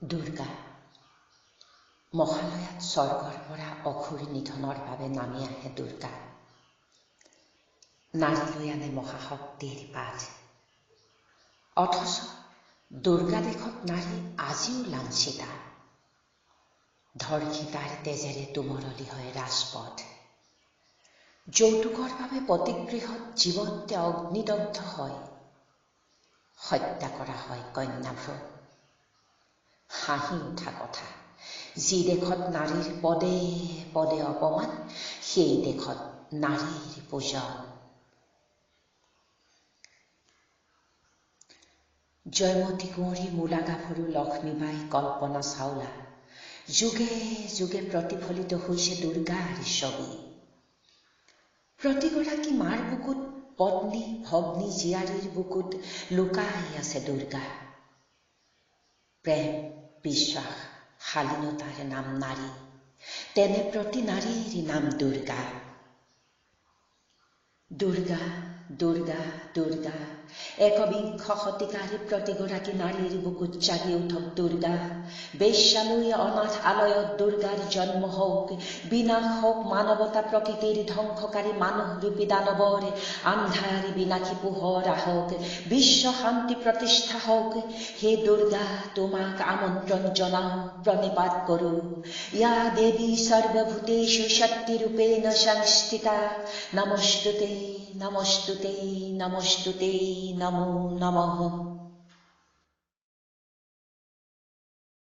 দুৰ্গা মহালয়াত স্বৰ্গৰ পৰা অসুৰ নিধনৰ বাবে নামি আহে দুৰ্গা। নাৰীলৈ আনে মহাশক্তিৰ পাঠ। অথচ দুৰ্গা দেশত নাৰী আজিও লাঞ্ছিতা। ধৰ্ষিতাৰ তেজেৰে তুমৰলি হয় ৰাজপথ। যৌতুকৰ বাবে পতিগৃহত জীৱন্তে অগ্নিদগ্ধ হয়, হত্যা কৰা হয় কন্যাভ্ৰূণ। হাঁহি উঠা কথা, যি দেশত নাৰীৰ পদে পদে অপমান, সেই দেশত নাৰীৰ পূজন। জয়মতী কুঁৱৰী, মূলা গাভৰু, লক্ষ্মীবাই, কল্পনা চাওলা, যুগে যুগে প্ৰতিফলিত হৈছে দুৰ্গাৰ ছবি। প্ৰতিগৰাকী মাৰ বুকুত, পত্নী, ভগ্নী, জীয়াৰীৰ বুকুত লুকাই আছে দুৰ্গা। প্ৰেম, বিশ্বাস, শালীনতাৰ নাম নাৰী, তেনে প্ৰতি নাৰীৰ নাম দুৰ্গা। দুৰ্গা, দুৰ্গা, দুৰ্গা। একবিংশ শতিকাৰ প্ৰতিগৰাকী নাৰীৰ বুকুত জাগি উঠক দুৰ্গা। বেশ্যালয়, অনাথ আলয়ত দুৰ্গাৰ জন্ম হওক, বিনাশ হওক মানৱতা প্ৰকৃতিৰ ধ্বংসকাৰী মানুহৰূপী দানৱৰ। আন্ধাৰ বিনাশী পোহৰ আহক, বিশ্ব শান্তি প্ৰতিষ্ঠা হওক। হে দুৰ্গা, তোমাক আমন্ত্ৰণ জনাওঁ, প্ৰণিপাত কৰোঁ। ইয়া দেৱী সৰ্বভূতেষু শক্তিৰূপেণ সংস্থিতা, নমস্তুতে, নমস্তুতে, নমস্তুতে, নমো নমঃ।